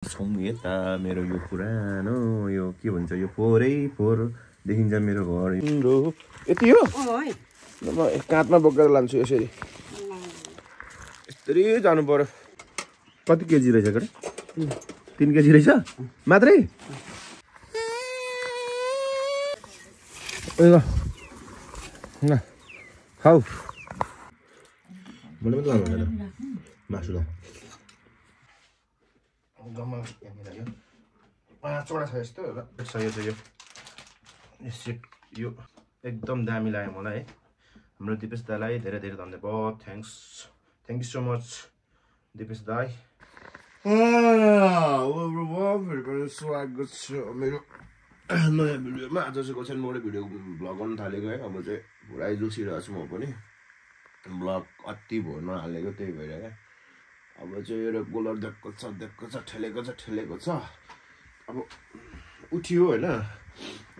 छौँ यता मेरो यो पुरानो यो के भन्छ यो फोरै फोर देखिन्छ मेरो घर तिम्रो यति हो म काँधमा बोकेर लान्छु यसरी यस्तरी जानु पर्यो कति केजी रहेछ केटा 3 केजी रहेछ मात्रै ल ल खाऊ मलाई मात्रै लानु हुँदैन मासु ल जम्मा यहाँनिर यो 5वटा छ यस्तो र यो चाहिँ यो एकदम दामी लाग्यो मलाई है हाम्रो दिपेश दाईलाई धेरै धेरै धन्यवाद thank you so much Dipesh दाई फेरि पनि स्वागत छ मेरो नयाँ भिडियोमा आज चाहिँ कसरी मोडे भिडियो भ्लग गर्न थालेको है अब चाहिँ पुरै जोसिरहेको छु म पनि भ्लग अति भर्न हालेको त्यही भएर क्या अब चाहिँ यो गोलर देख्को छ ठेलेको छ अब उठ्यो होइन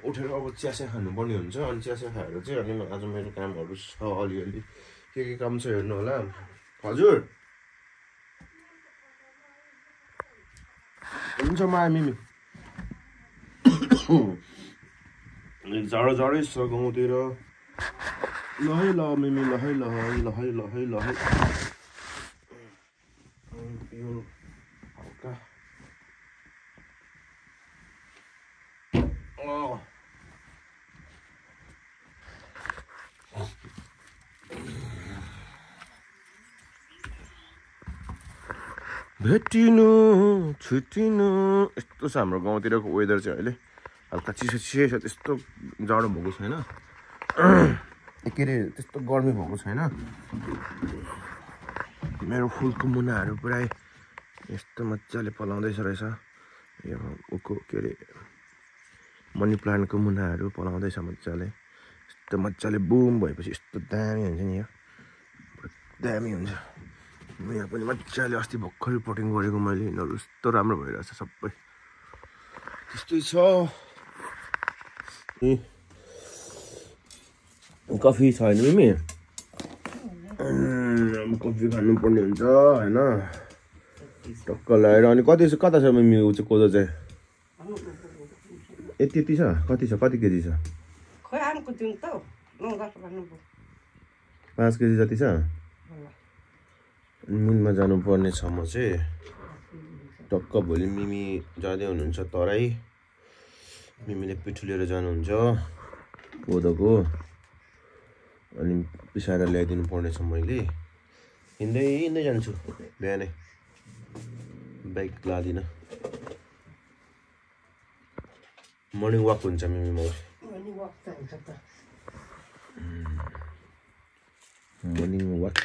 उठेर अब चियासिया खानुपर्ने हुन्छ अनि चियासिया खाएर चाहिँ अनि आज मेरो कामहरू छ अलिअलि के काम छ हेर्नु होला हजुर हुन्छ माया मिमी जाडै छ गाउँतिर लहै ल मिमी लहै हल्का भेटिनु छुटिनु यस्तो छ हाम्रो गाउँतिरको वेदर चाहिँ अहिले हल्का चिसो छ त्यस्तो जाडो भएको छैन के अरे त्यस्तो गर्मी भएको छैन मेरो फुलको मुनाहरू पुरै यस्तो मजाले पलाउँदैछ रहेछ यो उको के अरे मनी प्लान्टको मुनाहरू पलाउँदैछ मजाले यस्तो मजाले बुम भएपछि यस्तो दामी हुन्छ नि यो दामी हुन्छ यहाँ पनि मजाले अस्ति भर्खरै पटिङ गरेको मैले यिनीहरू यस्तो राम्रो भइरहेछ सबै त्यस्तै छ कफी छैन मिमी कफी खानुपर्ने हुन्छ होइन टक्क लगाएर अनि कता छ मिमी ऊ चाहिँ कोदो चाहिँ यति छ कति केजी छ 5 केजी जति छ मिलमा जानुपर्ने छ म चाहिँ टक्क भोलि मिमी जाँदै हुनुहुन्छ तराई मिमीले पिठो लिएर जानुहुन्छ कोदोको अनि पिसाएर ल्याइदिनु पर्ने छ मैले हिँड्दै जान्छु बिहानै बाइक लादिनँ मर्निङ वाक हुन्छ मिमी मर्निङ वाक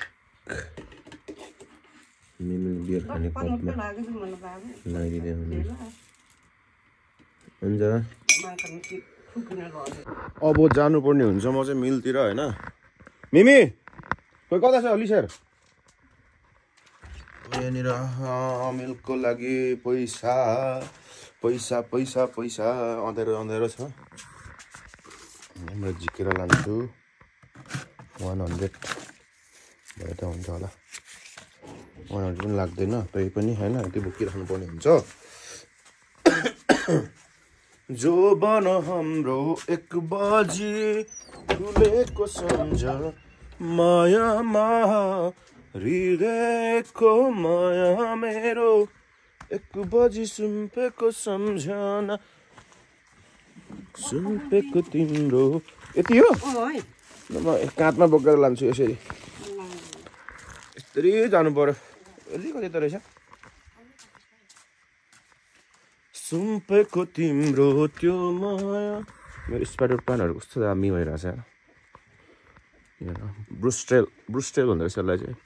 मिमी बियर खाने कपमा लागिदिँदै हुन्छ अब जानुपर्ने हुन्छ म चाहिँ मिलतिर होइन मिमी खोइ कता छ अलिसेर यहाँनिर मिलको लागि पैसा अँधेरो छ म झिकेर लान्छु 100 भए त हुन्छ होला 100 पनि लाग्दैन तै पनि होइन यति बोकिराख्नु पर्ने हुन्छ जो बन हाम्रो 1 बजी खुलेको सम्झ मायामा हृदयको माया मेरो 1 बजी सुम्पेको सम्झना सुम्पेको तिम्रो यति हो म काँधमा बोकेर लान्छु यसरी यस्तरी जानु पर्यो अलिकति त रहेछ सुम्पेको तिम्रो त्यो माया मेरो स्पाइडर प्लान्टहरू कस्तो दामी भइरहेछ ब्रुस्टेल भन्दो रहेछ यसलाई चाहिँ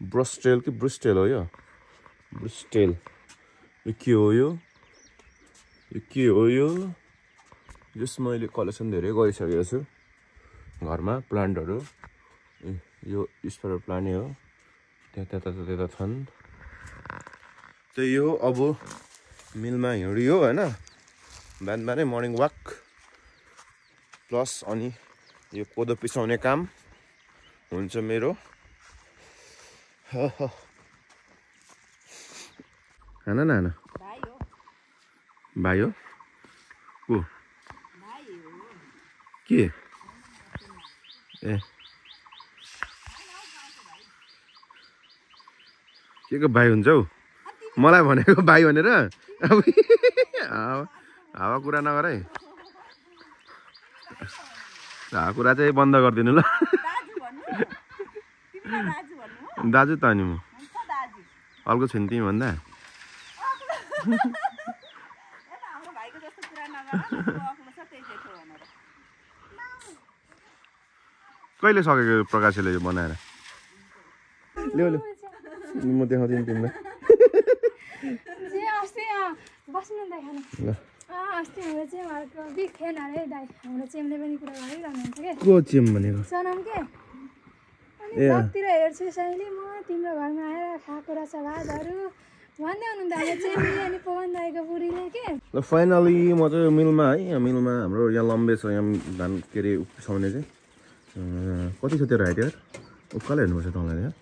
ब्रस्टेल कि ब्रुस्टेल हो यो ब्रुस्टेल यो के हो यो जस मैले कलेक्सन धेरै गरिसकेको छु घरमा प्लान्टहरू यो स्पाइडर प्लान्टै हो त्यता छन् त्यही हो अब मिलमा हिँडियो होइन बिहानै मर्निङ वाक प्लस अनि यो कोदो पिसाउने काम हुन्छ मेरो खाना नाना भाइ हो को के ए के को भाइ हुन्छ हौ मलाई भनेको भाइ भनेर हावा कुरा नगर है हावा कुरा चाहिँ बन्द गरिदिनु ल दाजु त नि म अर्को छु नि तिमी भन्दा कहिले सकेको प्रकाशले यो बनाएर ल्याउ ल्याउ म देखाउँदिनँ तिमीलाई बस्नु दाइ खानु अस्ति हाम्रो चाहिँ उहाँको बिग फ्यान अरे दाइ हाम्रो चेमले पनि कुरा गरिरहनुहुन्छ के को चेम भनेको सनम के अनि ब्लगतिर हेर्छु सहिले म तिम्रो घरमा आएर खाएको रहेछ भातहरू भन्दै हुनुहुन्छ हाम्रो चेमले अनि पवन दाइको बुढीले के ल फाइनली म चाहिँ मिलमा है मिलमा हाम्रो यहाँ लम्बे छ यहाँ धान के अरे उक्साउने चाहिँ कति छ तेरो हाइट यार उकालो हेर्नुपर्छ तँलाई यहाँ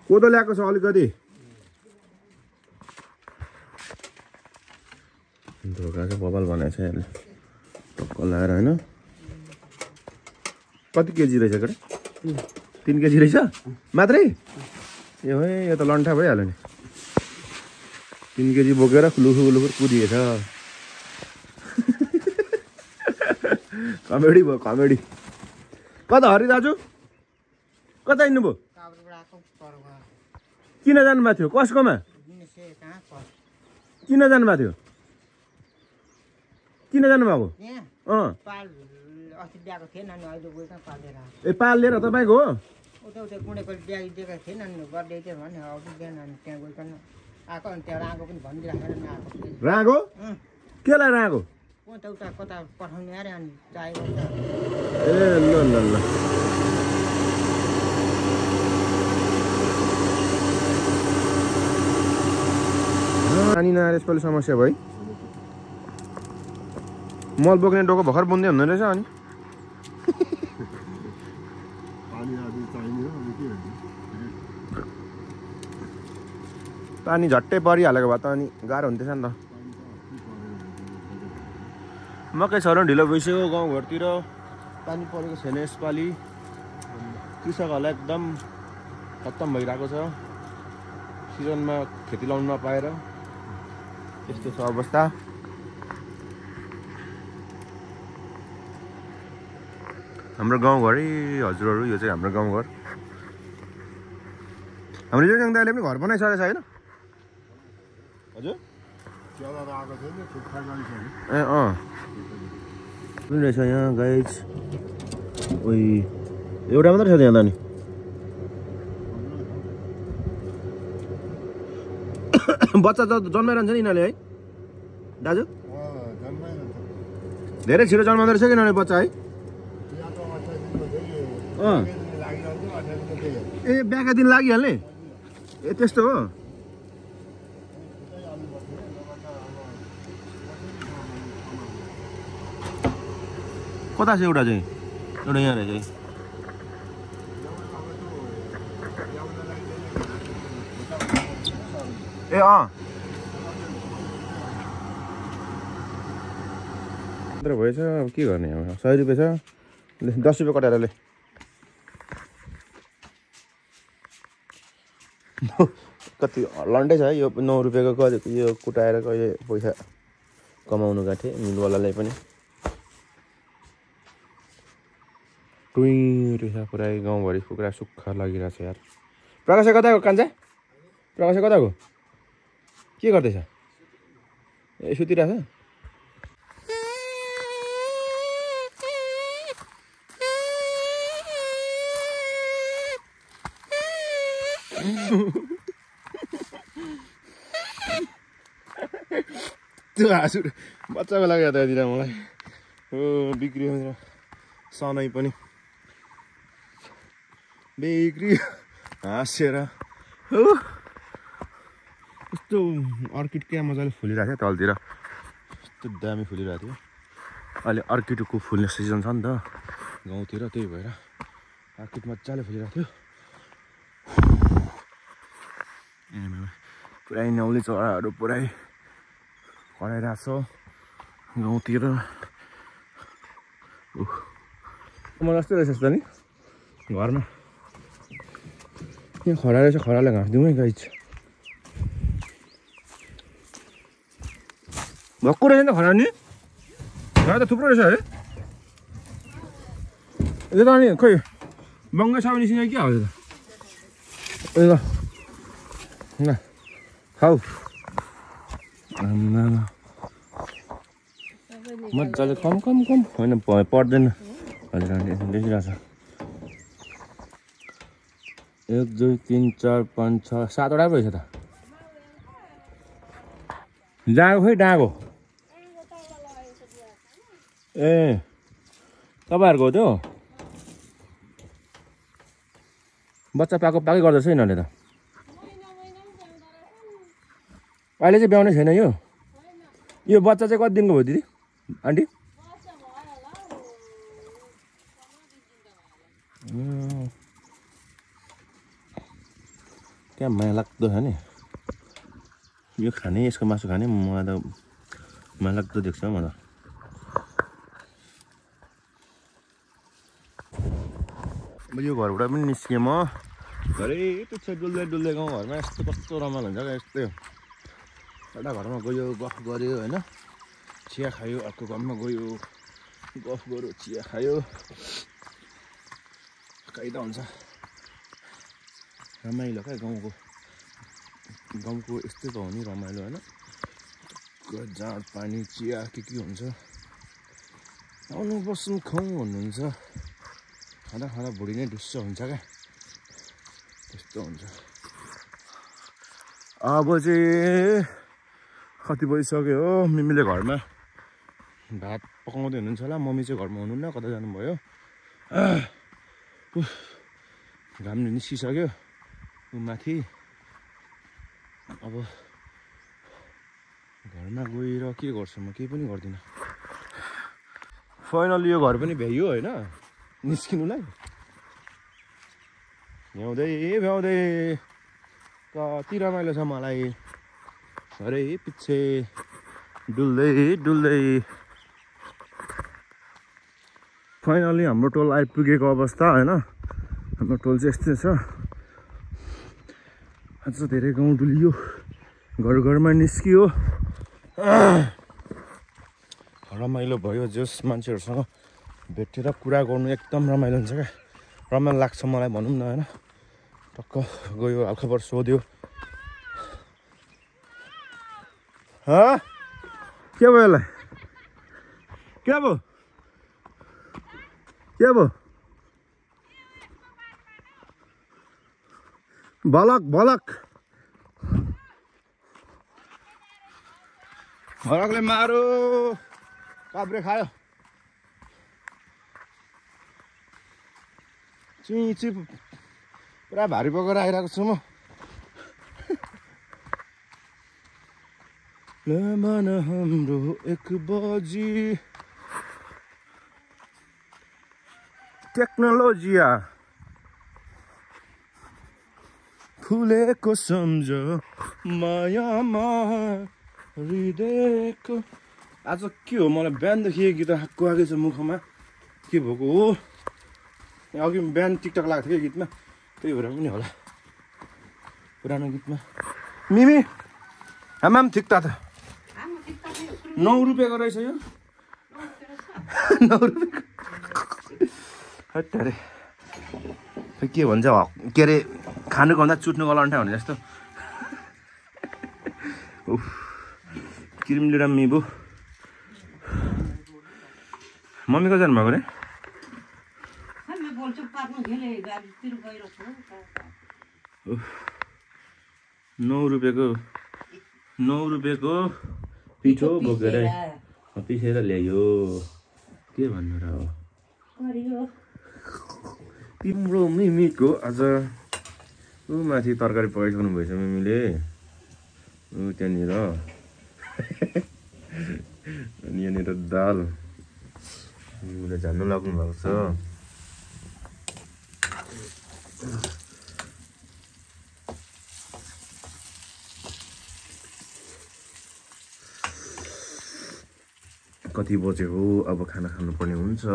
कोदो ल्याएको छ अलिकति धोका चाहिँ बबाल बनाएको छ यसले टक्क लगाएर होइन कति केजी रहेछ केटा 3 केजी रहेछ मात्रै ए है यो त लन्ठा भइहाल्यो नि 3 केजी बोकेर खुलुखुर कुदिएछ कमेडी भयो कमेडी कता हरि दाजु कता हिँड्नुभयो किन जानुभएको थियो कसकोमा किन जानुभएको थियो किन जानुभएको ए पाल लिएर तपाईँको हो रागो केलाई रागो ए ल ल ल पानी नआएर यसपालि समस्या भयो मल बोक्ने डोको भर्खर बुन्दै हुँदो रहेछ अनि पानी झट्टै परिहालेको भए त अनि गाह्रो हुन्थेछ नि त मकै छर्नु ढिलो भइसक्यो गाउँघरतिर पानी परेको छैन यसपालि कृषकहरूलाई एकदम खत्तम भइरहेको छ सिजनमा खेती लाउन नपाएर यस्तो छ अवस्था हाम्रो गाउँघरै हजुरहरू यो चाहिँ हाम्रो गाउँघर हाम्रो यो दाइले पनि घर बनाइसकेको छ होइन हजुर ए कुन रहेछ यहाँ गाइज उही एउटा मात्रै छ त्यहाँ त नि बच्चा जन्माइरहन्छ नि यिनीहरूले है दाजु धेरै छिटो जन्माउँदो रहेछ कि यिनीहरूले बच्चा है ए बिहाका दिन लागिहाल्ने ए त्यस्तो हो कता छ एउटा चाहिँ एउटा यहाँ रहेछ ए मात्र भएछ अब के गर्ने अब 100 रुपियाँ छ 10 रुपियाँ कटाएर ले कति लन्डै छ यो 9 रुपियाँको कति यो कुटाएर कहिले पैसा कमाउनु गएको थिएँ मिलवालालाई पनि टुई रहेछ पुरै गाउँभरि पुरा सुक्खा लागिरहेछ यार प्रकाश कताको कान्छा प्रकाश कताको के गर्दैछ ए सुतिरहेछ त्यो हाँसु बच्चाको लागि त दिँदा मलाई हो बिग्रियो सनै पनि बिग्रियो हाँसेर हो कस्तो अर्किड क्या मजाले फुलिरहेको थियो तलतिर कस्तो दामी फुलिरहेको थियो अहिले अर्किडको फुल्ने सिजन छ नि त गाउँतिर त्यही भएर अर्किड मजाले फुलिरहेको थियो पुरै न्याउली चराहरू पुरै कराइरहेको छ गाउँतिर। मलाई जस्तै रहेछ त नि घरमा यहाँ खरा रहेछ, खरालाई घाँस दिउँ है गाइज। भक्कु रहेछ नि त खरा नि, घाँस त थुप्रो रहेछ है। यो त अनि खोइ बङ्गै साबु निस्किन्छ के हो त्यो त। ल ल खाऊ मजाले कम होइन पर्दैन हजुर देखिरहेको छ। 1 2 3 4 5 6 7 वटा पो रहेछ त। डाँगो खोइ डाँगो ए तपाईँहरूको हो त्यो बच्चा पाकै गर्दैछ यिनीहरूले त। अहिले चाहिँ ब्याउने छैन यो बच्चा चाहिँ कति दिनको भयो दिदी आन्टी? क्या माया लाग्दो छ नि यो खाने, यसको मासु खाने। मलाई त माया लाग्दो देख्छ म त। यो घरबाट पनि निस्केँ म। घरै पछि डुल्दै गाउँघरमा यस्तो कस्तो रमाइलो हुन्छ क्या। यस्तै एउटा घरमा गयो गफ गऱ्यो होइन, चिया खायो, अर्को घरमा गयो गफ गऱ्यो चिया खायो, काइदा हुन्छ रमाइलो क्या। गाउँको यस्तै त हो नि रमाइलो होइन। जाँड पानी चिया के हुन्छ। आउनु बस्नु खाउँ भन्नुहुन्छ, खाँदा भुँडी नै ढुस्स हुन्छ क्या, त्यस्तो हुन्छ। अब चाहिँ कति बजिसक्यो हो। मिमीले घरमा भात पकाउँदै हुनुहुन्छ होला, मम्मी चाहिँ घरमा हुनुहुन्न, कता जानुभयो। घाम निस्किसक्यो माथि। अब घरमा गएर के गर्छु म, केही पनि गर्दिनँ। फाइनली यो घर पनि भ्याइयो होइन निस्किनुलाई। भ्याउँदै कति रमाइलो छ मलाई। अरे पछि डुल्दै फाइनली हाम्रो टोल आइपुगेको अवस्था होइन। हाम्रो टोल चाहिँ यस्तै छ। आज धेरै गाउँ डुलियो, घरमा निस्कियो, रमाइलो भयो। जस मान्छेहरूसँग भेटेर कुरा गर्नु एकदम रमाइलो हुन्छ क्या, रमाइलो लाग्छ मलाई भनौँ न होइन। टक्क गयो हालखबर सोध्यो। के भयो यसलाई, के भयो भलकले मारो काब्रे खायो। चिची पुरा भारी बोकेर आइरहेको छु म। मन हाम्रो 1 बजी टेक्नोलोजिया फुलेको सम्झ मायामा हृदयको। आज के हो मलाई बिहानदेखि गीत आएकै छ मुखमा, के भएको हो। अघि बिहान टिकटक लाग्थ्यो क्या गीतमा, त्यही भएर पनि होला पुरानो गीतमा। मिमी आमाम ठिक त 9 रुपियाँको रहेछ यो। 9 रुपियाँको हट अरे के भन्छ के अरे, खानुको भन्दा चुट्नुको लन्ठा भने जस्तो। क्रिम लिएर मिबु मम्मी कहाँ जानुभएको रे? 9 रुपियाँको पिठो बोकेर पिसेर ल्यायो। के भन्नु र हो तिम्रो मिमीको आज माथि तरकारी पकाइसक्नु भएछ मिमीले। त्यहाँनिर अनि यहाँनिर दाल मिमीले झान्नु लाग्नु भएको छ। कति बजे हो अब खाना खानुपर्ने हुन्छ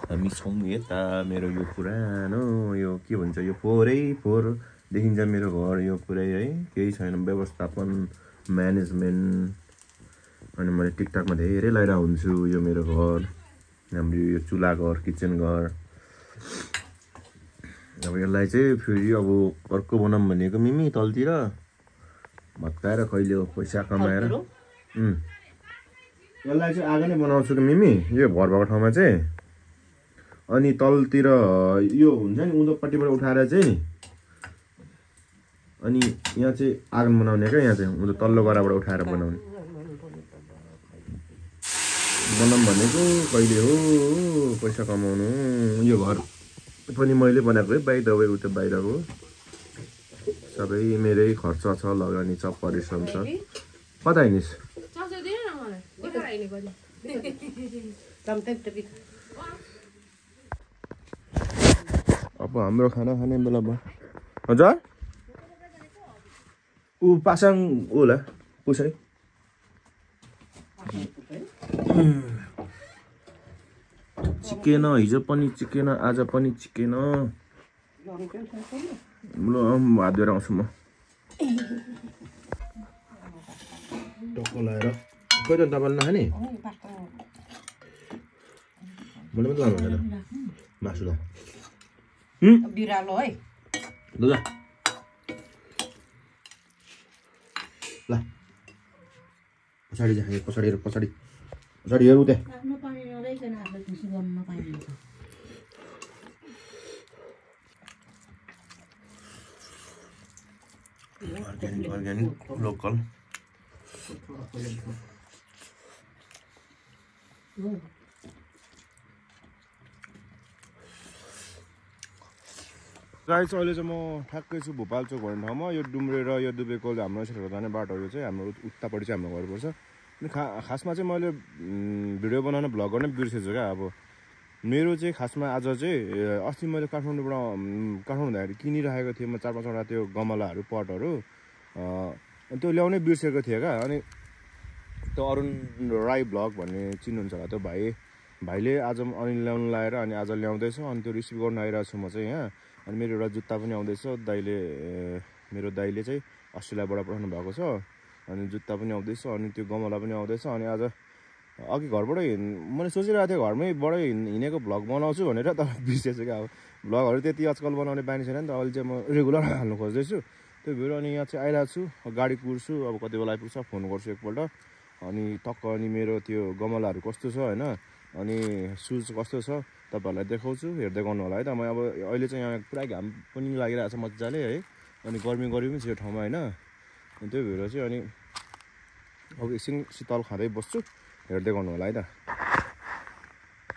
हामी छौँ यता मेरो यो पुरानो यो के भन्छ यो 4 देखिन्छ मेरो घर यो पुरै है केही छैन व्यवस्थापन म्यानेजमेन्ट अनि मैले टिकटकमा धेरै लगाइरहेको हुन्छु यो मेरो घर हाम्रो यो चुल्हा घर किचन घर अब यसलाई चाहिँ फेरि अब अर्को बनाऊँ भनेको मिमी तलतिर भत्काएर कहिले हो पैसा कमाएर यसलाई चाहिँ आगो नै बनाउँछु कि मिमी यो भर भएको ठाउँमा चाहिँ अनि तलतिर यो हुन्छ नि उँधोपट्टिबाट उठाएर चाहिँ अनि यहाँ चाहिँ आगन बनाउने क्या यहाँ चाहिँ उँधो तल्लो गराबाट उठाएर बनाउने बनाऊँ भनेको कहिले हो पैसा कमाउनु यो घर पनि मैले बनाएको है बाहिर दबाई उता बाहिरको सबै मेरै खर्च छ लगानी छ परिश्रम छ कता हिँडिस् अब हाम्रो खाना खाने बेला भयो हजुर ऊ पासाङ होला पुछै चिकेन हिजो पनि चिकेन आज पनि चिकेन ल हात धोएर आउँछु म टक्क लगाएर खोइ त तपाईँले नखाने मैले मात्रै लानु हुँदैन मासु त बिरालो है ल ल पछाडि जा पछाडि हेरौँ त्यहाँ आफ्नो पानी नरहेकन आफूलाई खुसी गर्नु नपाइन्छ अर्ग्यानिक लोकल गाइस अहिले चाहिँ म ठ्याक्कै छु भोपाल चोक भन्ने ठाउँमा यो डुम्रे र यो दुबेकोल हाम्रो यसरी जाने बाटो यो चाहिँ हाम्रो उतापट्टि चाहिँ हाम्रो घर पर्छ अनि खासमा चाहिँ मैले भिडियो बनाउन भ्लग गर्न बिर्सेछु क्या अब मेरो चाहिँ खासमा आज चाहिँ अस्ति मैले काठमाडौँ हुँदाखेरि किनिराखेको थिएँ म 4-5वटा त्यो गमलाहरू पटहरू त्यो ल्याउनै बिर्सेको थिएँ क्या अनि त्यो अरुण राई भ्लग भन्ने चिन्नुहुन्छ होला त्यो भाइले आज अनि ल्याउनु लाएर अनि आज ल्याउँदैछ अनि त्यो रिसिभ गर्न आइरहेको छु म चाहिँ यहाँ अनि मेरो एउटा जुत्ता पनि आउँदैछ मेरो दाइले चाहिँ अस्ट्रेलियाबाट पठाउनु भएको छ अनि जुत्ता पनि आउँदैछ अनि त्यो गमला पनि आउँदैछ अनि आज अघि घरबाटै मैले सोचिरहेको थिएँ घरमैबाटै हिँडेको भ्लग बनाउँछु भनेर तर बिर्सेछु क्या अब भ्लगहरू त्यति आजकल बनाउने बानी छैन नि त अहिले चाहिँ म रेगुलर हाल्नु खोज्दैछु त्यो भएर अनि यहाँ चाहिँ आइरहेको छु गाडी कुर्छु अब कति बेला आइपुग्छ फोन गर्छु एकपल्ट अनि टक्क अनि मेरो त्यो गमलाहरू कस्तो छ होइन अनि सुज कस्तो छ तपाईँहरूलाई देखाउँछु हेर्दै गर्नु होला है त म अब अहिले चाहिँ यहाँ पुरा घाम पनि लागिरहेको छ मजाले है अनि गर्मी पनि छ यो ठाउँमा होइन अनि त्यही भएर चाहिँ अनि अब एकछिन शीतल खाँदै बस्छु हेर्दै गर्नु होला है त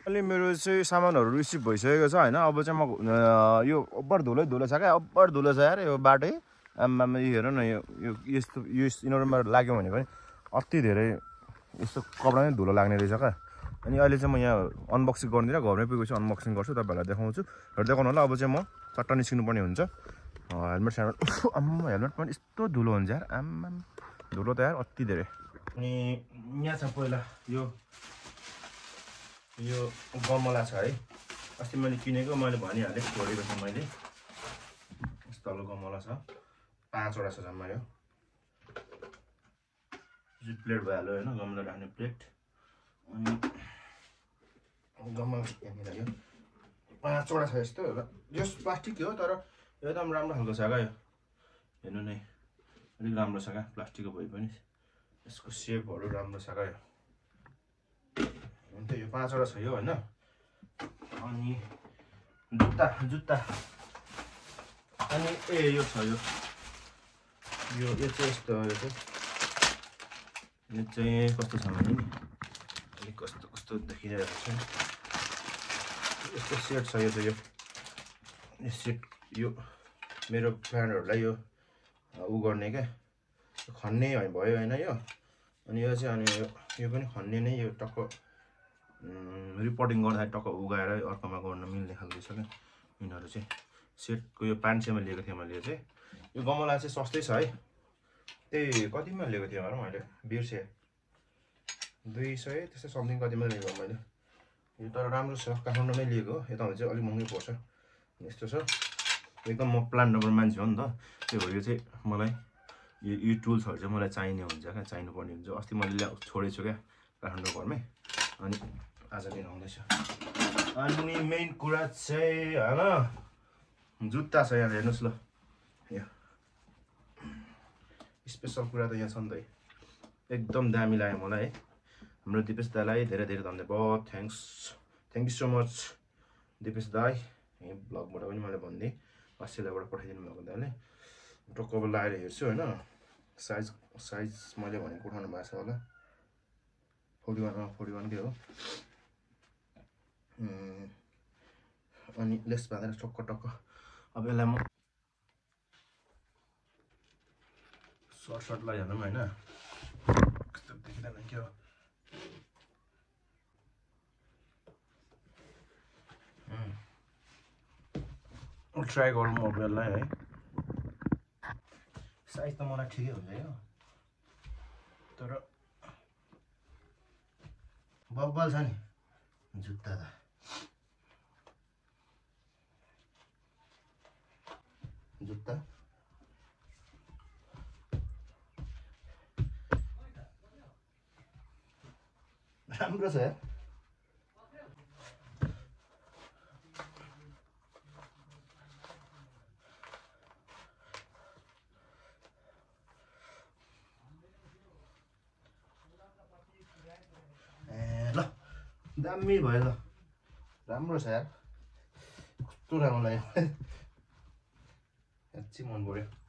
अहिले मेरो चाहिँ सामानहरू रिसिभ भइसकेको छ होइन अब चाहिँ म यो अब्बर धुलो छ क्या अब्बर धुलो छ यार यो बाटै आम्मामा यो हेर न यो यस्तो यो यिनीहरूमा लाग्यो भने पनि अति धेरै यस्तो कपडा नै धुलो लाग्ने रहेछ क्या अनि अहिले चाहिँ म यहाँ अनबक्सिङ गर्दिनँ घरमै पुगेपछि अनबक्सिङ गर्छु तपाईँहरूलाई देखाउँछु हेर्दै गर्नु होला अब चाहिँ म चट्ट निस्किनु पर्ने हुन्छ हेलमेट आम्मा हेलमेट पनि यस्तो धुलो हुन्छ यार आम्मा धुलो त यार अति धेरै अनि यहाँ छ पहिला यो गमला छ है अस्ति मैले किनेको मैले भनिहालेँ छोडेको छ मैले यस्तो खालको गमला छ 5वटा छ जम्मा यो प्लेट भइहाल्यो होइन गमला राख्ने प्लेट अनि गमला यहाँनिर यो 5वटा छ यस्तो यो प्लास्टिक हो तर एकदम राम्रो खालको छ क्या यो हेर्नु नै अलिक राम्रो छ क्या प्लास्टिकको भए पनि यसको सेपहरू राम्रो छ क्या यो अन्त यो 5वटा छ यो होइन अनि जुत्ता अनि यो छ यो चाहिँ यस्तो यो चाहिँ कस्तो छ भने नि अलिक कस्तो देखिरहेको छ यस्तो सेट छ यो चाहिँ यो सेट यो मेरो प्यान्टहरूलाई यो उ गर्ने क्या खन्ने भयो होइन यो अनि यो चाहिँ अनि यो पनि खन्ने नै यो टक्क रिपोर्टिङ गर्दाखेरि टक्क उगाएर अर्कोमा गर्न मिल्ने खालको छ क्या यिनीहरू चाहिँ सेटको यो 500 मा लिएको थिएँ मैले चाहिँ यो गमला चाहिँ सस्तै छ है त्यही कतिमा लिएको थिएँ होला मैले बिर्सेँ 200 त्यस्तै समथिङ कतिमा लिएको मैले यो तर राम्रो छ काठमाडौँमै लिएको हो यता चाहिँ अलिक महँगै पर्छ यस्तो छ एकदम म प्लान्ट नम्बर मान्छे हो नि त त्यही भएर यो चाहिँ मलाई यो टुल्सहरू चाहिँ मलाई चाहिने हुन्छ क्या चाहिनुपर्ने हुन्छ अस्ति मैले छोडेछु क्या काठमाडौँ घरमै अनि आज लिन आउँदैछ अनि मेन कुरा चाहिँ होइन जुत्ता छ यहाँ हेर्नुहोस् ल यो स्पेसल कुरा त यहाँ छ नि त एकदम दामी लाग्यो मलाई है हाम्रो दिपेश दाईलाई धेरै धेरै धन्यवाद thank you so much Dipesh दाई यही ब्लगबाट पनि मैले भनिदिएँ अस्ट्रेलियाबाट पठाइदिनु भएको दाइले टक्क लगाएर हेर्छु होइन साइज मैले भनेको उठाउनु भएको छ होला 41 कै हो अनि लेस बाँधेर टक्क अब यसलाई म सर्ट लगाइहालौँ होइन कस्तो देखिँदैन के हो ट्राई गरौँ अब यसलाई है साइज त मलाई ठिकै हुन्छ यो तर बब्बल छ नि जुत्ता त जुत्ता राम्रो छ यार ल दामी भयो ल राम्रो छ यार कस्तो राम्रो लाग्यो साँच्चै मन पर्यो